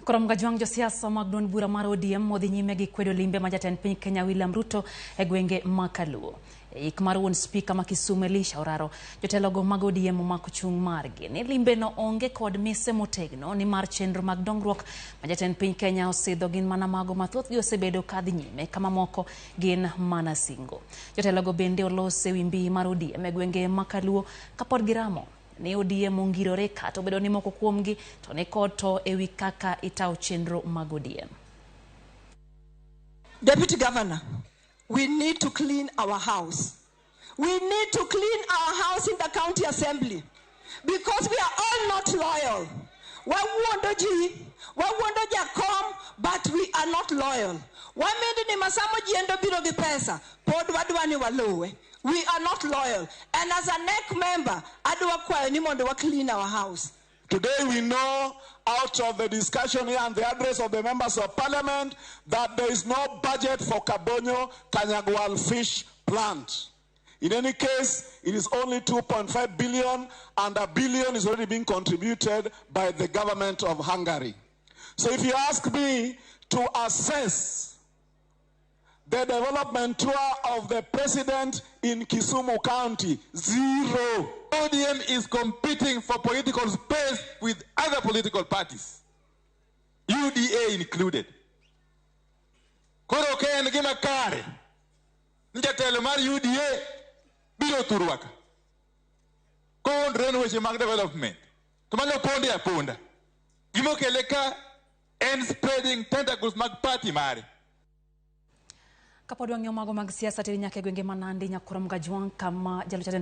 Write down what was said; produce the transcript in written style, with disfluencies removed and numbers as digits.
Korom Gajwang' josiasa mag duond bura mar ODM odhi nyime gi kwedo limbe ma jatend piny Kenya William Ruto e gwenge ma Kaluo. E ik mar wuon spika ma Kisumu Elisha Oraro, jotelogo mag ODM omako chung' margi ni limbeno onge kod mise motegno nimar chenro mag dongruok ma jatend piny Kenya osidho gin mana mago ma thothgi osebedo kadhi nyime ka mamoko gin mana singo. Jotelogo bende olos e wi mbii mar ODM e gwenge ma Kaluo kapod giramo ni ODM ongirore kata obedo ni moko kuomgi to ni kod to ewi kaka itawo chenro mag ODM. Deputy Governor, we need to clean our house. We need to clean our house in the county assembly because we are all not loyal. Wawuondo ji, wawuondo jakom, but we are not loyal. Wamendo ni masamo jiendo biro gi pesa, pod wadwa ni waluwe. We are not loyal. And as a NEC member, adwa kwayo ni mondo wa clean our house. Today we know out of the discussion here and the address of the members of parliament that there is no budget for Kabonyo Kanyagwal fish plant. In any case, it is only 2.5 billion and a billion is already being contributed by the government of Hungary. So if you ask me to assess the development tour of the president in Kisumu County, zero. ODM is competing for political space with other political parties, UDA included. Koro ok en gima kare ni jatelo mar UDA biro thurwa ka kowuondore ni weche mag development to mano ponde aponda. Gimokele ka en spreading tentacles mag party mare. Kapod wang'iyo mago mag siasa tiri nyaka e gwenge ma Nandi Nyakurom Gajwang' kama jalup jatend